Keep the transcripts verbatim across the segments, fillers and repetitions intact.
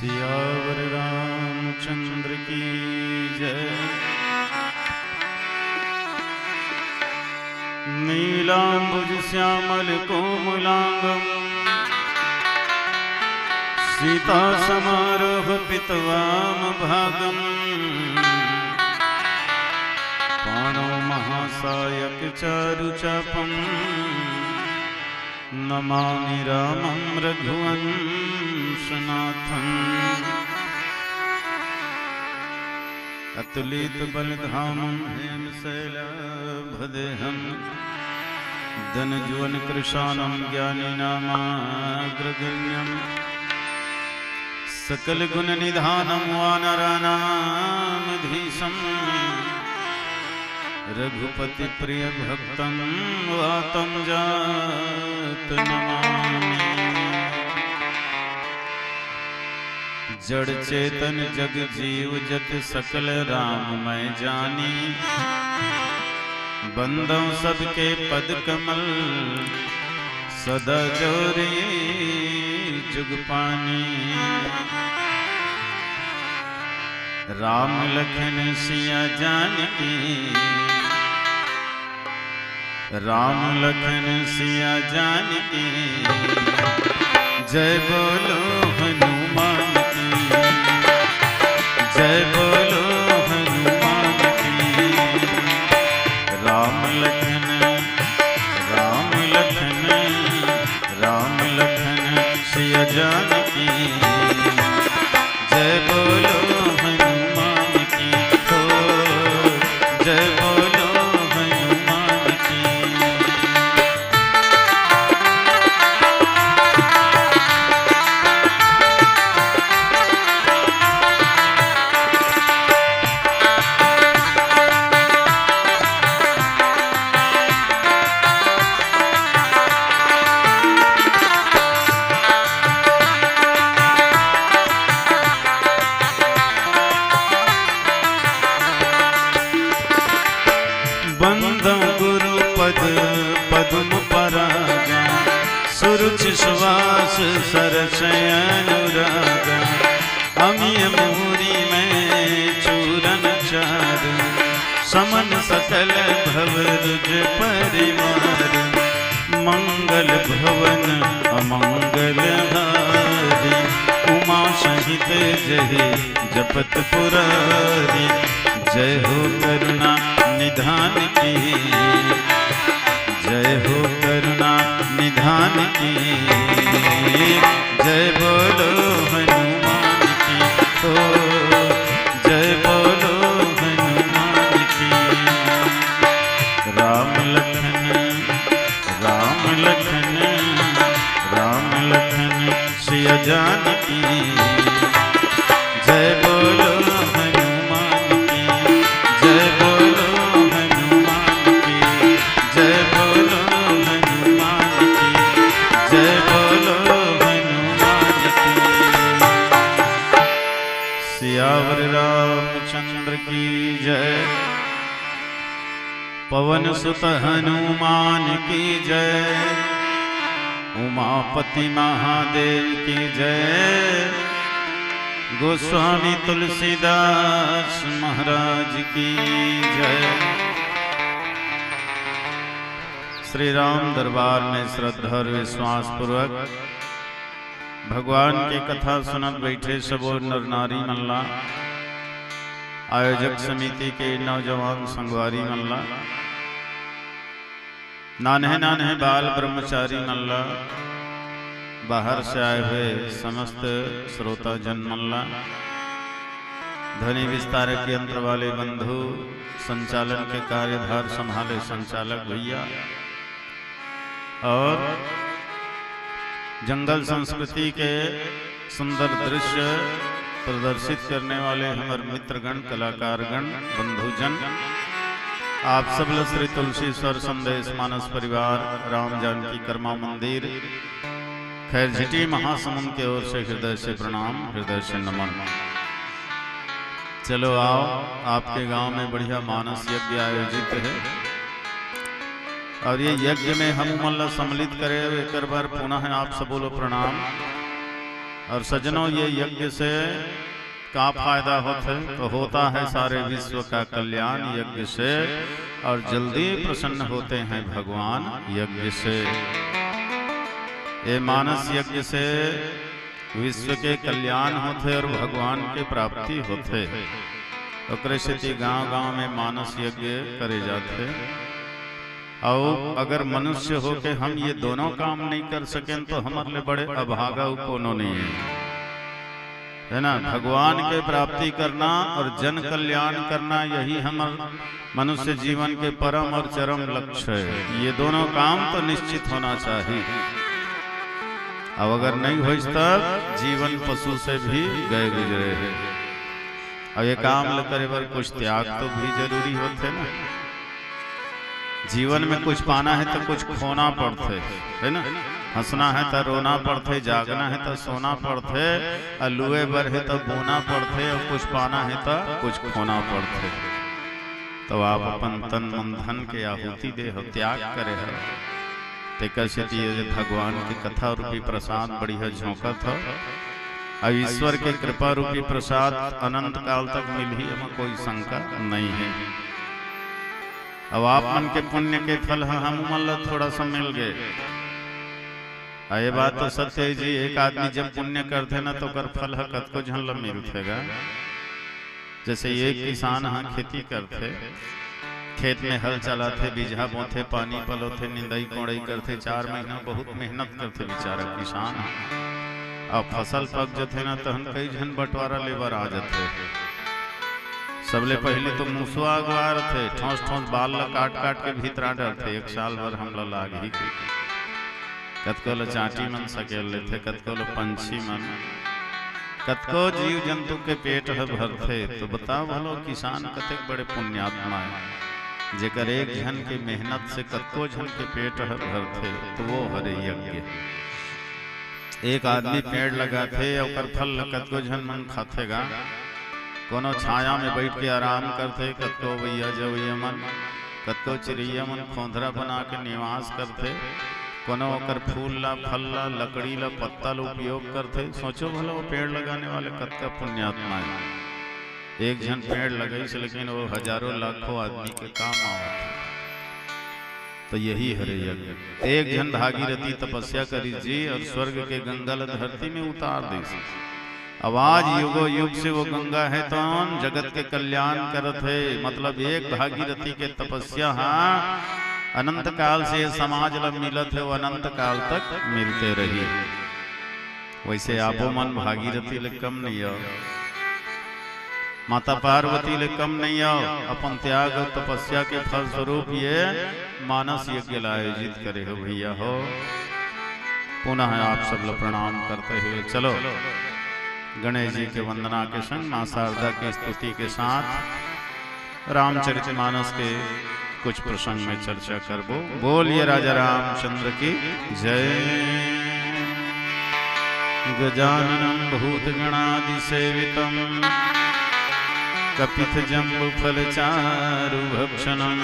सियावर रामचंद्र की जय। नीलांबुज श्यामल कोमलांगम सीता समारोह पितवाम भागम। पाणौ महासायक चारु चापम नमामि रामं रघुवंशनाथम्। अतुलित बल धामं हेम शैलाभ देहं दनजुवन कृशानं ज्ञानी नामाग्रगण्यं सकल गुण निधानं वानराणामधीशं रघुपति प्रिय भक्तं वातं जात नमामि। जड़ चेतन जग जीव जत सकल राम मैं जानी। बंदौ सबके पद कमल सदा जोरी जुग पानी। राम लखन सिया जानकी। राम लखन सिया जानकी। जय बोलो हनुमान की। जय बोलो हनुमान की। राम लखन, राम लखन, राम लखन सिया जानकी। जय बोलो हनुमान की हो। जय बोलो हनुमान की। बंदौ गुरु पद पद्म परागा। सुरुचि सुवास सरस अनुरागा। अमिय मूरी मैं चूरन चारु। समन सकल भव रुज परिवार। मंगल भवन अमंगल हारी। उमा सहित जहि जपत पुरारी। जय हो करुणा निधान की। जय हो करुणा निधान की। जय बोलो हनुमान की हो। जय बोलो हनुमान की। राम लखन, राम लखन, राम लखन सिया जानकी। जय बोलो हनुमान की। जय बोलो हनुमान की। जय बोलो हनुमान की। जय बोलो हनुमान की। सियावर रामचंद्र की जय। पवन सुत हनुमान की जय। उमापति महादेव की जय। गोस्वामी तुलसीदास महाराज की जय। श्री राम दरबार में श्रद्धा और विश्वास पूर्वक भगवान के कथा सुनत बैठे सबो नर नारी मन ला, आयोजक समिति के नौजवान संगवारी मन ला, नान्हे नान्हे बाल ब्रह्मचारी मन ला, बाहर से आए हुए समस्त श्रोता जन मन ला, ध्वनि विस्तारक यंत्र वाले बंधु, संचालन के कार्यभार संभाले संचालक भैया, और जंगल संस्कृति के सुंदर दृश्य प्रदर्शित करने वाले हमर मित्रगण, कलाकारगण, बंधुजन, आप सब ल श्री तुलसी स्वर संदेश मानस परिवार, राम जानकी कर्मा मंदिर, खैरझिटी महासमुंद के ओर से हृदय से प्रणाम, हृदय से नमन। चलो आओ, आपके गांव में बढ़िया मानस यज्ञ आयोजित है और ये यज्ञ में हम मन ला सम्मिलित करे, एकर बर पुनः आप सबो लो प्रणाम। और सज्जनों, ये यज्ञ से का फायदा होता है? तो होता है सारे विश्व का कल्याण यज्ञ से, और जल्दी प्रसन्न होते हैं भगवान यज्ञ से। ये मानस यज्ञ से विश्व के कल्याण होथे और भगवान के प्राप्ति होथे। ओकरे सेती गांव-गांव में मानस यज्ञ करे जाथे। अउ अगर मनुष्य होके हम ये दोनों काम नहीं कर सकेन, तो हमर ले बड़े अभागा अउ कोनो नहीं है, है ना? भगवान के प्राप्ति करना और जन कल्याण करना, यही हमर मनुष्य जीवन के परम और चरम लक्ष्य है। ये दोनों काम तो निश्चित होना चाहिए। अब अगर नहीं होइस, तब जीवन पशु से भी गए गुजरे है। अब ये काम ल करे बर कुछ त्याग तो भी जरूरी होथे ना। जीवन में कुछ पाना है तो कुछ खोना पड़थे, है ना? हंसना है तो रोना पड़थे, जागना है तो सोना पड़थे, अउ लुए बर है तो बोना पड़थे, अउ कुछ पाना है तो कुछ खोना पड़थे। तो आप अपन तन मन धन के आहुति दे हो, त्याग करे हो, तेकर सेती ये भगवान के कथा रूपी प्रसाद बढ़िया झोंकत हो। अब ईश्वर के कृपा रूपी प्रसाद अनंत काल तक मिलही, एमा कोई शंका नहीं है। अब आप मन के पुण्य के फल ह हम मन ला थोड़ा सा मिल गए। आ, ये बात तो सत्य है जी, एक आदमी जब पुण्य करथे ना, तो ओकर फल ह कतको झन ला मिलथे गा। जैसे ये किसान ह खेती करथे, खेत में हल चलाथे, बीजहा बोथे, पानी पलोथे, निंदई कोड़ई करथे, चार महीना बहुत मेहनत करथे बेचारा किसान ह। अब फसल पक जथे ना, तहन कई झन बंटवारा लेबर आ जथे। सबले पहली तो मुसवा अगवारथे, ठोस ठोस बाल ला काट काट के भीतरा डरथे, एक साल भर हमला लागही कहिके। कतको ल चांटी मन सकेल लेथे, कतको ल पंछी मन, कतको जीव जंतु के पेट ह भरथे। तो बताओ भलो, किसान कतेक बड़े पुण्यात्मा है, जेकर एक झन के मेहनत से कतको झन के पेट ह भरथे, तो वो हरे यज्ञ। एक आदमी पेड़ लगाथे, ओकर फल ल कतको झन मन खाथे गा। कोनो छाया में बैठ के आराम करथे, कतको अवइया जवइया मन, कतको चिरइया मन खोंधरा बना के निवास करथे, कोनो ओकर फूल ला, फल ला, लकड़ी ला, पत्ता ला उपयोग करथे। सोचो भला, वो पेड़ लगाने वाले कतका पुण्यात्मा है। एक झन पेड़ लगाइस, लेकिन वो हजारों लाखों आदमी के काम आवत है। तो यही हरे यज्ञ। एक झन भागीरथी तपस्या करिस जी, और स्वर्ग के गंगा ला धरती में उतार दिस। अब आज युगो युग से वो गंगा है, तो जगत के कल्याण करत है। मतलब, एक भागीरथी के तपस्या ह अनंत काल से ये समाज ला मिलत है, वो अनंत काल तक मिलते रही। वैसे आपो मन भागीरथी ले कम नहीं हो, माता पार्वती ले कम नहीं हो। अपन त्याग और तपस्या के फलस्वरूप ये मानस यज्ञ ला आयोजित करे हो भैया हो। पुनः आप सब ला प्रणाम करते हुए चलो गणेश जी के वंदना के संग माँ शारदा की स्तुति के साथ रामचरितमानस के कुछ प्रसंग में चर्चा करबो। बोलिए राजा रामचंद्र की जय। गजाननं भूतगणादिसेवितं कपित्थजम्बूफलचारुभक्षणं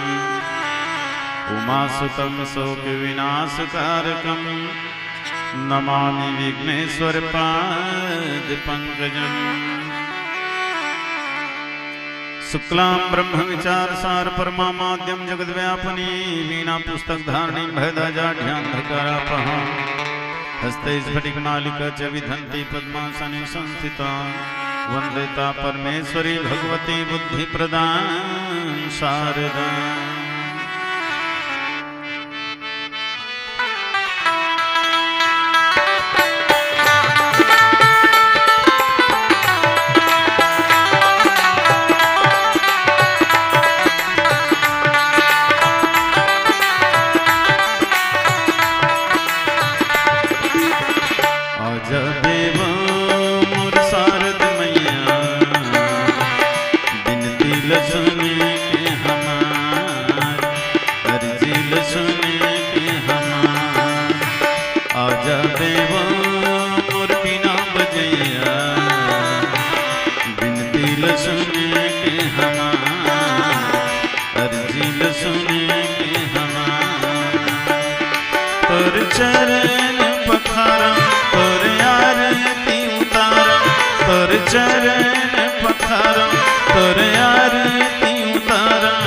उमासुतं शोकविनाशकारकं नमामि विघ्नेश्वर पाद पंकजम। शुक्लां ब्रह्म विचार सार परमा माध्यम जगत व्यापनी वीणा पुस्तक धारणी भयदा जाढ्यान्धकारापहा हस्ते स्फटिक मालिका च विधंती पद्मासने संस्थिता वंदिता परमेश्वरी भगवती बुद्धि प्रदान शारदा। आजा देवा मोर शारद मैया, बिनती ल सुन के हमार। चरण पखारंव, तोर आरती उतारंव।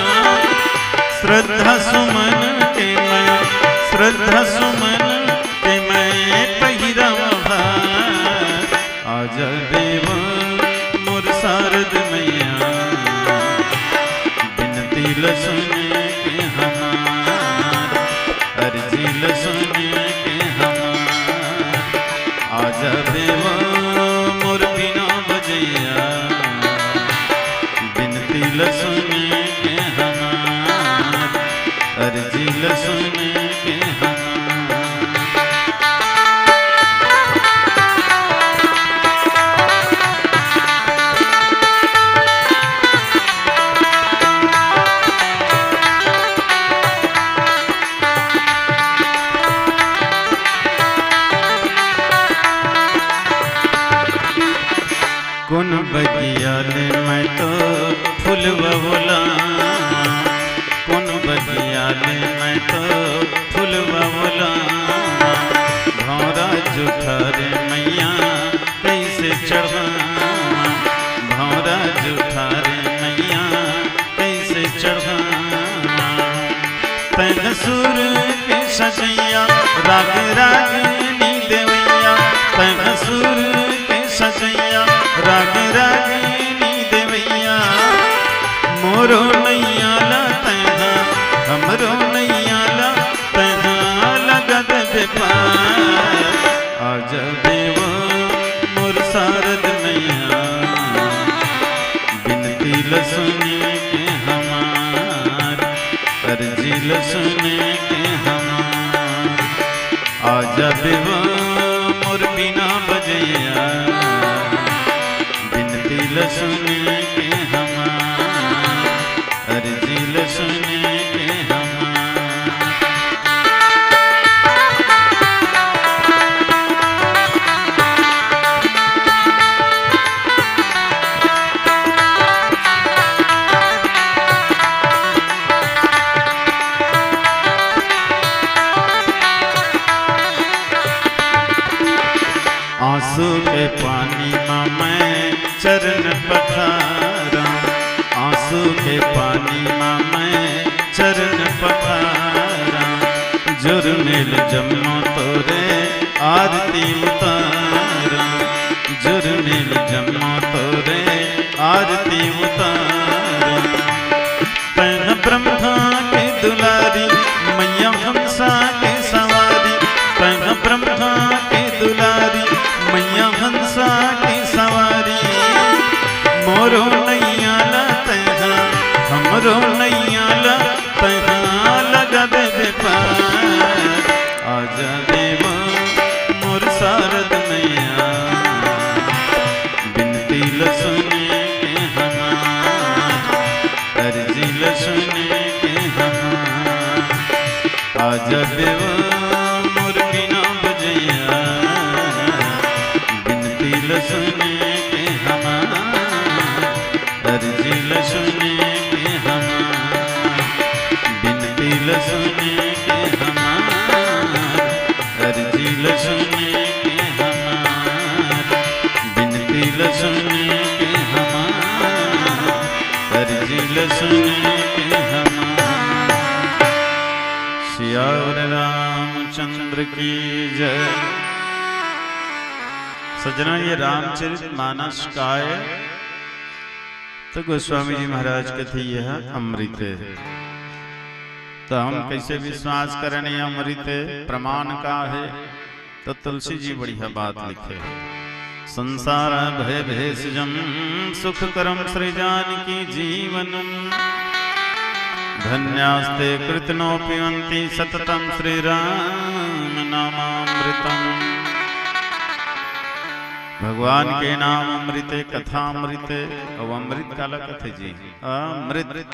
श्रद्धा सुमन के मैं, श्रद्धा सुमन के मैं पहिरंव भार। आजा देवा मोर शारद मैया, बिनती ल सुन के हमार, अर्जी ल सुन के हमार। आजा देवा मोर बीना बजइया, बिनती ल सुन के हमार, अर्जी ल सुन के हमार। कोन बगिया ले मैं तो फुलवा बोला, कोन बगिया ले मैं तो फुलवा बोला। भौंरा जूठा रे मैया कइसे चढ़ा, भौंरा जूठा रे मैया कइसे चढ़ा। तैं सुर के सजइया, राग रागिनी देवइया, तैं सुर के सजइया, राग रागिनी देवइया। मोरो नैया ला तैं, हमरो नैया ला तैं, लगा देबे पार। आजा देवा मोर शारद मैया, बिनती ल सुन के हमार, अर्जी ल सुन के हमार। आजा देवा मोर बीना बजइया, बिनती ल सुन के हमार, अर्जी ल सुन के हमार। आंसू के पानी मा मैं चरण पखारा, आंसू के पानी मा मैं चरण पखारा। जुर्मिल जम्मो तोरे आरती उतारा, जुर्मिल जम्मो तोरे आरती उतारा। तैं ब्रह्मा के दुलारी, मैया हंसा के सवारी। तैं ब्रह्मा के दुलारी, मैया हंसा के सवारी। मोरो नैया ला तैं, हमरो नैया ला तैं, लगा देबे पार। आजा देवा मोर शारद मैया, बिनती ल सुन के हमार, अर्जी ल सुन के हमार। आजा देवा मोर बीना बजइया, बिनती ल सुन के हमार, अर्जी ल सुन के हमार, बिनती ल सुन के हमार, अर्जी ल सुन के हमार, बिनती ल सुन के हमार, अर्जी ल सुन के हमार। सियावर रामचंद्र की जय। सजना, ये रामचरित मानस काय तो गोस्वामी जी महाराज कथे, "यह अमृत है।" तो हम कइसे विश्वास करन, ये अमृत है, प्रमाण का है? तो तुलसी जी बढ़िया बात लिखे, "संसार भय भेषजम सुखकरम श्री जानकी जीवनम। धन्यास्ते कृतनो पिबंती सततम श्री राम नामामृतम।" भगवान के नाम अमृत है, कथा अमृत है। अउ अमृत काला कथे जी? अमृत,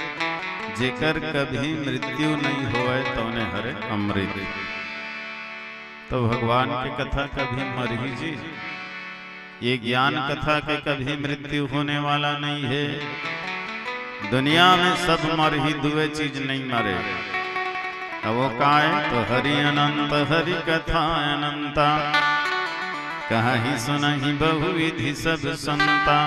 जेकर कभी मृत्यु नहीं होवय, तौने हरे अमृत। तो भगवान के कथा कभी मरही जी? ये ज्ञान कथा के कभी मृत्यु होने वाला नहीं है। दुनिया में सब मरही, दुए चीज नहीं मरे। अब वो काय? तो हरि अनंत, हरि कथा अनंता। कहाही सुनाही बहुविधि सब संता।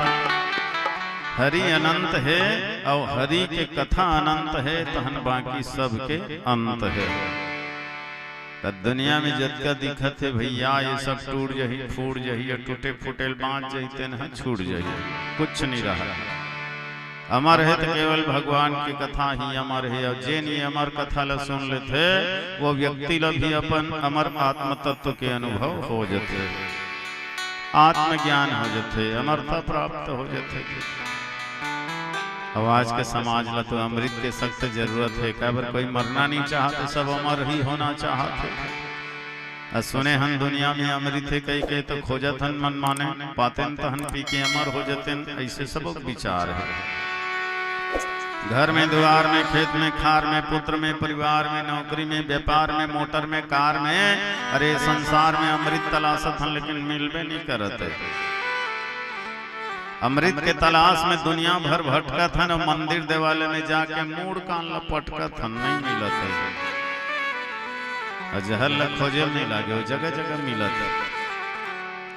हरि अनंत हे अउ हरि के कथा अनंत हे, तहन बाकी सबके अंत हे। त दुनिया में जतका दिखत हे भइया, ये सब टूट जही, फूट जही, ये टूटे फूटे ल बांच जही, तेन ह छूट जही, कुछ नहीं रहा। अमर हे त केवल भगवान के कथा ही अमर हे, अउ जेन ये अमर कथा ल सुन लेथे, वो व्यक्ति ल भी अपन अमर आत्म तत्व के अनुभव हो जथे, आत्मज्ञान हो जथे, अमरता प्राप्त हो जथे। अउ आज के समाज ल तो अमृत के सख्त जरूरत हे, काबर कोई मरना नहीं चाहत, सब अमर ही होना चाहत हे। अ सुने हन दुनिया में अमृत हे कहि के तो खोजत हन मनमाने, पातेन तहन पी के अमर हो जतेन, ऐसे सबक विचार हे। घर में, दुआर में, खेत में, खार में, पुत्र में, परिवार में, नौकरी में, व्यापार में, मोटर में, कार में, अरे संसार में अमृत तलाशत हन लेकिन मिलबे नहीं करत हे। अमृत के तलाश में दुनिया भर भटकत हन अउ मंदिर देवालय में जाके मूड़ कान ल पटकत हन, नहीं मिलत हे। अउ जहर ल खोजे ल नहीं लागे, वो जगह जगह मिलत हे।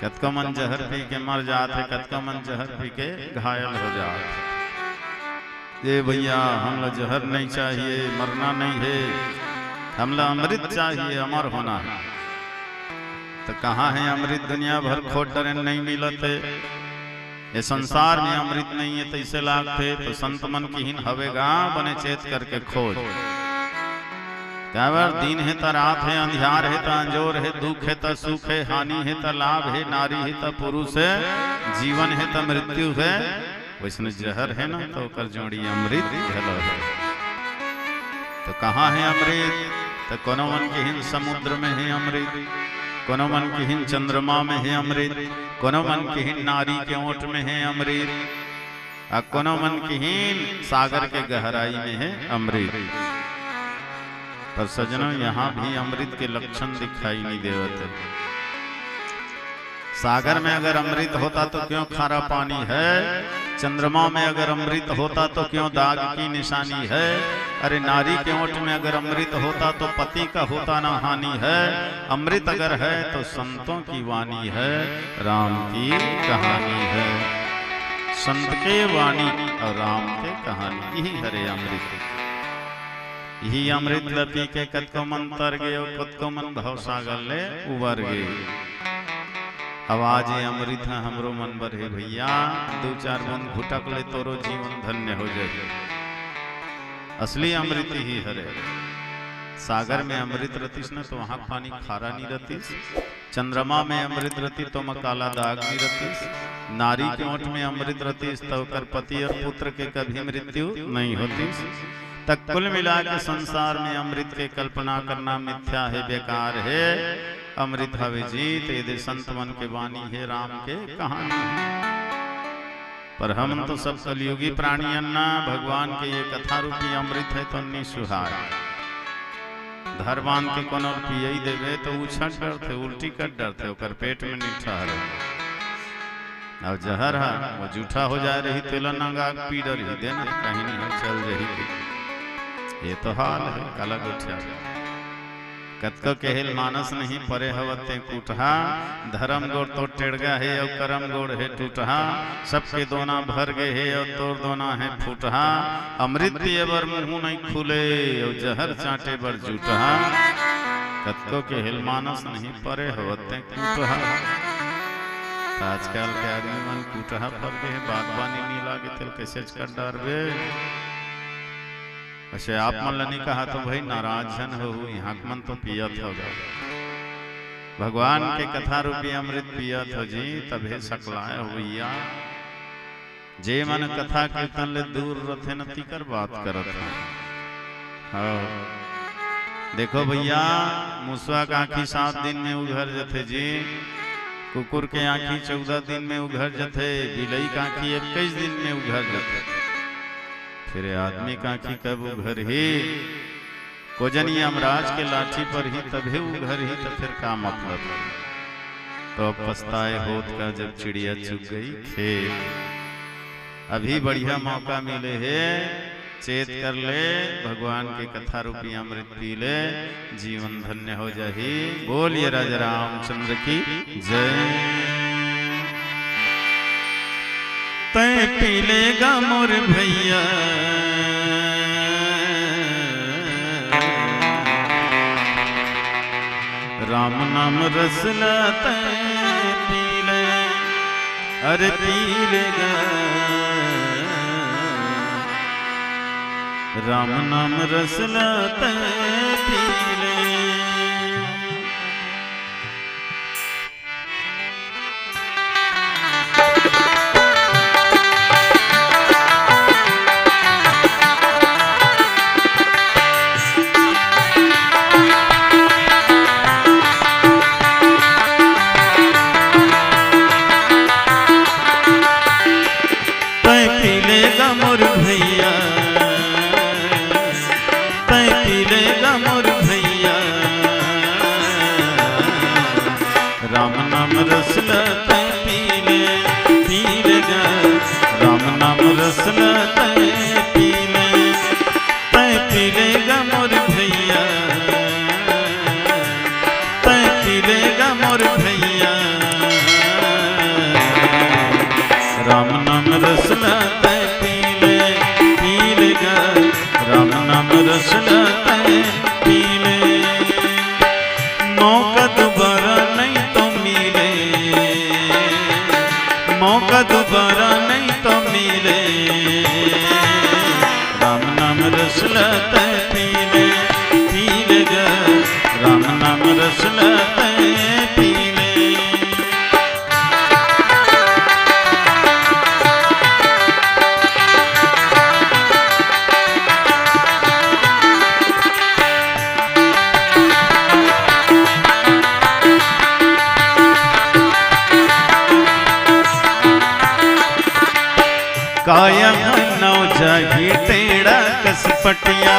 कतको मन जहर पी के मर जात हे, कतको मन जहर पी के घायल हो जात हे। ये भइया, हमला जहर नहीं चाहिए, मरना नहीं हे, हमला अमृत चाहिए, अमर होना हे। त कहाँ हे अमृत? दुनिया भर खोज डरेन, नहीं मिलत हे। ये संसार में अमृत नहीं हे, तइसे लागथे। तो संत मन किहिन हवे गा, बने चेत करके खोज। काबर दिन हे त रात हे, अंधियार हे त अंजोर हे, दुख हे त सुख हे, हानि हे त लाभ हे, नारी हे त पुरुष हे, जीवन हे त मृत्यु हे। वइसने जहर हे ना, त ओकर जोड़ी अमृत घलो हे। त कहाँ हे अमृत? त कोनो मन किहिन समुद्र में हे अमृत, कोनो मन किहिन चंद्रमा में हे अमृत, कोनो मन किहिन नारी के ओंठ में हे अमृत, अउ कोनो मन किहिन सागर के गहराई में हे अमृत। पर सज्जनों, यहाँ भी अमृत के लक्षण दिखाई नहीं देवत हे। सागर में अगर अमृत होता तो क्यों खारा पानी हे? चंद्रमा में अगर अमृत होता तो क्यों दाग की निशानी हे? अरे नारी के ओंठ में अगर अमृत होता तो पति का होता ना हानि हे। अमृत अगर हे तो संतों की वाणी हे, राम की कहानी हे। संत के वाणी अउ राम के कहानी, इही हरे अमृत। इही अमृत ल पी के कतको मन तर गे अउ कतको मन भवसागर ले उबर गे। अउ आज ये अमृत ह हमरो मन बर हे भइया, दू चार बूंद घुटक ले तोरो जीवन धन्य हो जाही। असली अमृत इही हरे। सागर में अमृत रतिस न तो वहाँ पानी खारा नहीं रतिस, चंद्रमा में अमृत रतिस तो ओमा काला दाग नहीं रतिस, नारी के ओंठ में अमृत रतिस तो ओकर पति अउ पुत्र के कभी मृत्यु नहीं होतिस। त कुल मिला के संसार में अमृत के कल्पना करना मिथ्या हे, बेकार हे। अमृत हवे जीत, एदे संत मन के वाणी हे, राम के कहानी हे। पर हमन तो सब कलयुगी प्राणी अन ना, भगवान के ये कथा रूपी अमृत हे तो नि सुहाय। धर बांध के कोनो ल पियई देबे तो उछट डरथे, उल्टी कर डरथे, ओकर पेट में नहीं ठहरे। अउ जहर ह वो जूठा हो जाए रही, तेला नंगा के पी डरही, देना कहीं नहीं चल रही। ये तो हाल हे, काला गोठिया। कतको केहे ल मानस नहीं, परे हवत तें कुटहा। धरम गोड़ तोर टेड़गा हे अउ करम गोड़ हे टूटहा। सबके दोना भर गे हे अउ तोर दोना हे फूटहा। अमृत पिए बर मुंह नहीं खुले अउ जहर चांटे बर जूटहा। कतको केहे ल मानस नहीं, परे हवत तें कुटहा। त आजकल के आदमी मन कुटहा फर गे हे, बात बानी नी लागे, तेल कैसे कर डारबे। वैसे आप मन ल नहीं कहा तो भाई, नाराज झन हो, यहाँ के मन तो पियत हो गा। भगवान के कथा रूपी अमृत पियत हो जी, तभे सकलाय हो भैया। जे मन कथा कीर्तन ले दूर रथे न, तिकर बात करत हो। हाँ। देखो भैया, मुसवा के आँखी सात दिन में उघर जथे जी, कुकुर के आँखी चौदह दिन में उघर जथे, बिलई के आँखी इक्कीस दिन में उघर जथे। फिर आदमी के आँखी कब उघरही? कोजन यमराज के लाठी परही तभे उघरही, त फिर का मतलब? तो अब पछताए होत का जब चिड़िया चुग गई खेत। अभी बढ़िया मौका मिले हे, चेत कर ले, भगवान के कथा रूपी अमृत पी ले, जीवन धन्य हो जाही। बोलिए राजा रामचंद्र की जय। तैं पी ले गा मोर भैया, राम नाम रस ला तैं पी ले, अरे पी ले गा, राम नाम रस ला तैं पी ले। तैं पी ले गा मोर भैया, तैं पी ले गा मोर भैया, राम नाम रस ला तैं पी ले, पी ले गा, राम नाम रस ला तैं पी ले, तैं पी ले गा मोर भैया, तैं पी ले गा मोर भैया, राम नाम रस ला तैं पी ले, पी ले गा, राम नाम रस ला तैं पी ले। मौका दोबारा नहीं तो मिले, मौका दोबारा नहीं तो मिले। राम नाम रस ला तैं पी ले, पी ले गा, राम नाम रस ला तैं पी ले। काया ह नव जागी टेड़ा कस पटिया,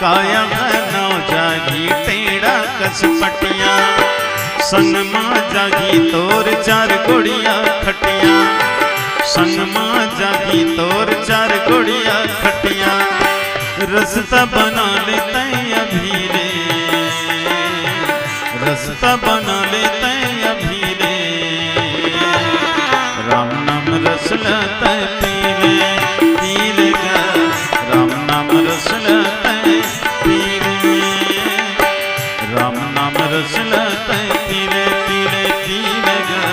काया ह नव जागी टेड़ा कस पटिया। संग मा जागी तोर चार गोड़िया खटिया, संग मा जागी तोर चार गोड़िया खटिया। रस्ता बना ले तैं अभी ले, रस्ता बना ले तैं अभी ले। राम नाम रस ला तैं पी ले, पी ले गा। राम नाम रस ला तैं पी ले। राम नाम रस ला तैं पी ले, पी ले, पी ले गा।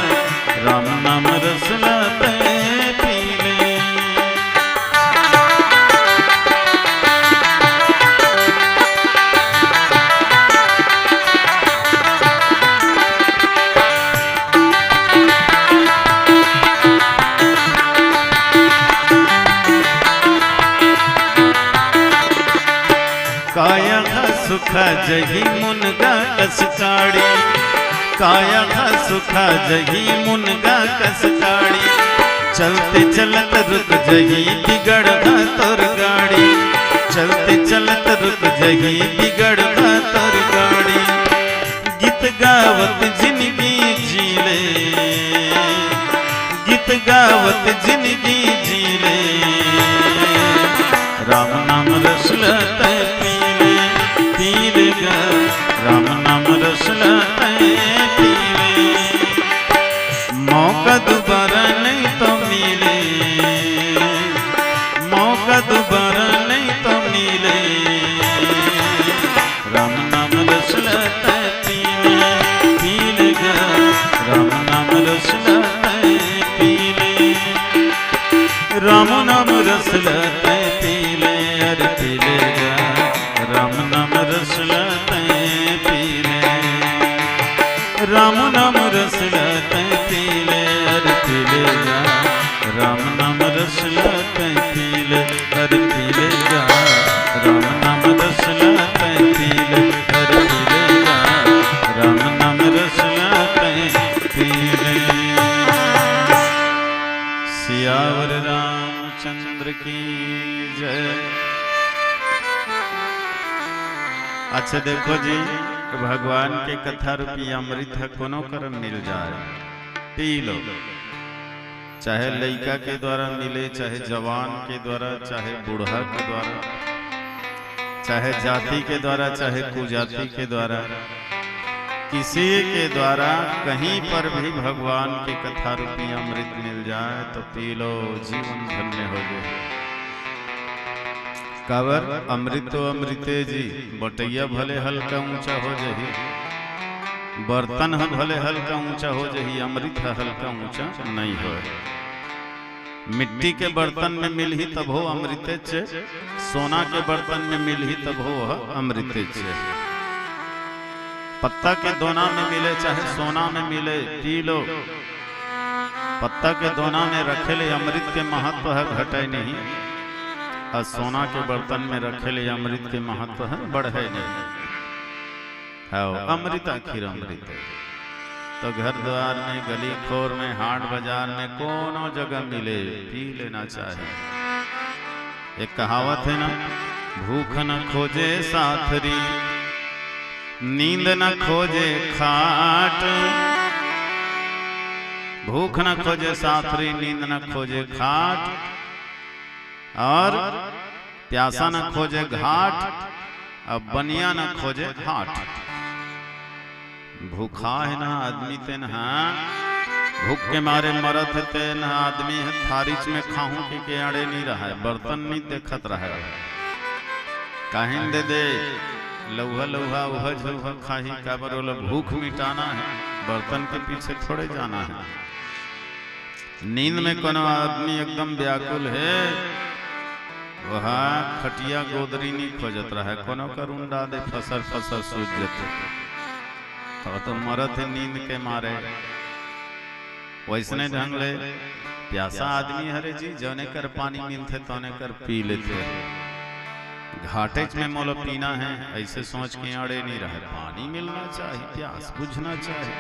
राम नाम रस ला तैं पी ले। काया ह सुखा जही मुनगा कस काड़ी, काया ह सुखा जही मुनगा कस काड़ी। चलते चलत रुक जही बिगड़हा तोर गाड़ी, चलते चलत रुक जही बिगड़हा तोर गाड़ी। गीत गावत जिनगी जी ले, गीत गावत जिनगी जी ले। राम नाम रस ला तैं पी ले, पी ले गा। राम नाम रस ला तैं पी ले। मौका दोबारा नहीं तो मिले, मौका दोबारा नहीं तो मिले। राम नाम रस ला तैं पी ले, पी ले गा। राम नाम रस ला तैं पी ले। राम नाम रस ला तैं पी ले, अरे पी ले गा। राम नाम रस ला तैं पी ले। राम नाम रस ला तैं पी ले, अरे पी ले गा। राम नाम रस ला तैं पी ले, अरे पी ले गा। राम नाम रस ला तैं पी ले, अरे पी ले गा। राम नाम रस ला तैं पी ले। सियावर रामचंद्र की जय। अच्छा देखो जी, भगवान के कथा रूपी अमृत ह कोनो करम मिल जाए, पी लो। चाहे लइका के द्वारा मिले, चाहे जवान के द्वारा, चाहे बूढ़ा के द्वारा, चाहे जाति के द्वारा, चाहे कुजाति के द्वारा, किसी के द्वारा कहीं पर भी भगवान के कथा रूपी अमृत मिल जाए तो पी लो, जीवन धन्य हो जाए। काबर? अमृत तो अमृते जी, बटैया भले हल्का ऊंचा हो जाही, बर्तन ह भले हल्का ऊंचा हो जाही, अमृत ह हल्का ऊंचा नहीं होय। मिट्टी के बर्तन में मिलही तभो अमृतेच, सोना के बर्तन में मिलही तभो ह अमृतेच। पत्ता के दोना में मिले चाहे सोना में मिले, पी लो। पत्ता के दोना में रखे ले अमृत के महत्व ह घटे नहीं, अउ सोना के बर्तन में रखे ले अमृत के महत्व ह बढ़े नहीं। हव, अमृत आखिर अमृत हे। तो घर द्वार में, गली खोर में, हाट बाजार में, कोनो जगह मिले, पी लेना चाही। एक कहावत हे ना, भूख न खोजे साथरी, नींद न खोजे खाट। भूख न खोजे साथरी, नींद न खोजे खाट, अउ प्यासा न खोजे घाट, अउ बनिया न खोजे हाट। भूखा हे ना आदमी तेन ह, भूख के मारे मरत हे तेन ह, आदमी ह थारीच में खाहूं के, के अड़े नहीं रहय, बर्तन नहीं देखत रहय। काहिन दे दे, लउहा लउहा उहा झउहा खाही, काबर ओला भूख मिटाना हे, बर्तन के पीछे थोड़े जाना हे। नींद में कोनो आदमी एकदम व्याकुल हे, ओहा खटिया गोदरी नहीं खोजत रहय, कोनो कर उंडा दे, फसर फसर सूत जथे। तो, तो मरत हे नींद के मारे। वैसने ढंग ले प्यासा आदमी हरे जी, जौने कर पानी मिलथे तौने कर पी लेथे। घाटेच में मोला पीना हे, ऐसे सोच के अड़े नहीं रहय, पानी मिलना चाही, प्यास बुझना चाही।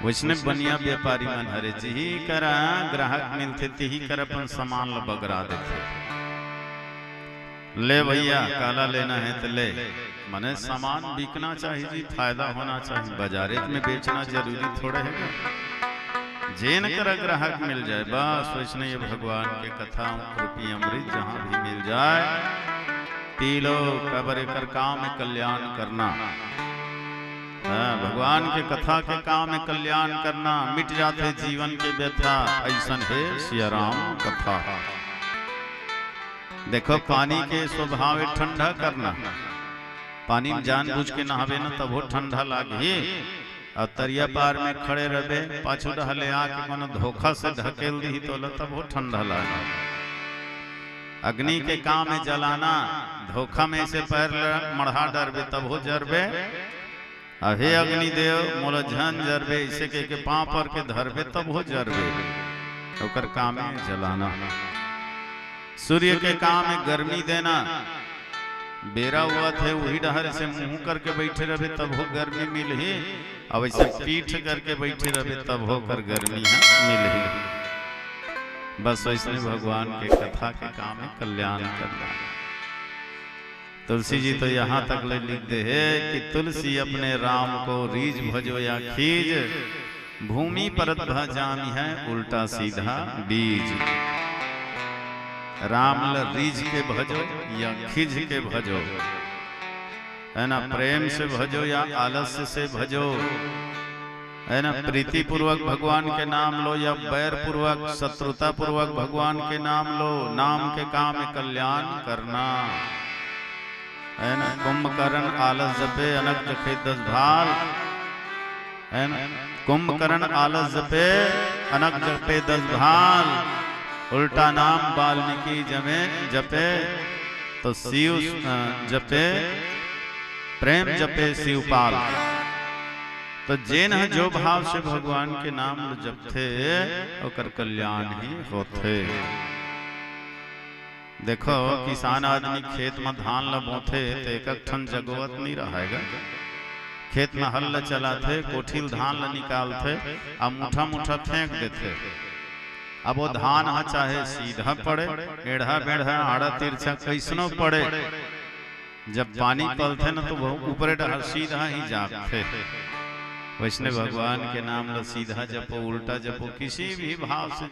वैसने बनिया व्यापारी मन हरे, जिही करा ग्राहक मिलथे, तिही कर अपन सामान ल बगरा देथे। ले भैया, काला लेना हे त ले, मने सामान बिकना चाही जी, फायदा होना चाही, बाजारे में बेचना जरूरी थोड़े हे। जेन करा ग्राहक मिल जाए, बस वैसने ये भगवान के कथा रूपी अमृत जहाँ भी मिल जाए, पी लो, काबर एकर काम हे कल्याण करना। हाँ, भगवान के कथा के काम हे कल्याण करना, मिट जाथे जीवन के व्यथा, ऐसन हे सिया राम कथा। देखो, पानी के स्वभाव हे ठंडा करना, पानी में जानबूझ के नहाबे न तभो ठंडा लागही। अउ तरिया पार में खड़े रहबे, पाछू डहर ले आके कोनो धोखा से ढकेल दिही तोला, तभो ठंडा लागही। अग्नि के काम हे जलाना, धोखा में से पैर ल मढ़ा डरबे तभो जरबे। अहे अग्निदेव, मोला झन जरबे, ऐसे कह के पाँव पर के धरबे तभो जरबे। ओकर काम हे जलाना। सूर्य के काम हे गर्मी देना। बेरा होवत हे, उही डहर से मुंह करके बैठे रहबे तभो गर्मी मिलही, अउ ऐसे पीठ करके बैठे रहबे तभो कर गर्मी ह मिलही। बस वैसने भगवान के कथा के काम हे कल्याण करना। तुलसी जी तो यहाँ तक ले लिख दे हे कि तुलसी अपने राम को रीझ भजो या खीझ, भूमि परत भा जामिहै उल्टा सीधा बीज। राम ल रीझ के भजो या खीझ के भजो, है ना, प्रेम से भजो या आलस्य से भजो, है ना, प्रीति पूर्वक भगवान के नाम लो या बैर पूर्वक, शत्रुता पूर्वक भगवान के नाम लो, नाम के काम हे कल्याण करना। है ना, कुंभकर्ण आलस जपे अनक जपे दस भाल, है ना, कुंभकर्ण आलस जपे अनक जपे दस भाल, उल्टा नाम वाल्मीकि जमे जपे तो शिव, अ, जपे प्रेम जपे शिवपाल। तो जेन ह जो भाव से भगवान के नाम ल जपथे, ओकर कल्याण ही होथे। देखो, किसान आदमी खेत म धान ल बोथे, त एक, एक ठन जगोवत नइ रहय गा। खेत म हल ल चलाथे, कोठी ल धान ल निकालथे, अउ मुठा मुठा फेंक देथे। अब वो धान ह चाहे सीधा पड़े, एढ़ा बेढ़ा, आड़ा तिरछा कइसनो पड़े, जब पानी पलथे न, तो वो ऊपरे डहर सीधा ही जाथे। वैसने भगवान के नाम ल सीधा जपो, उल्टा जपो, किसी भी भाव से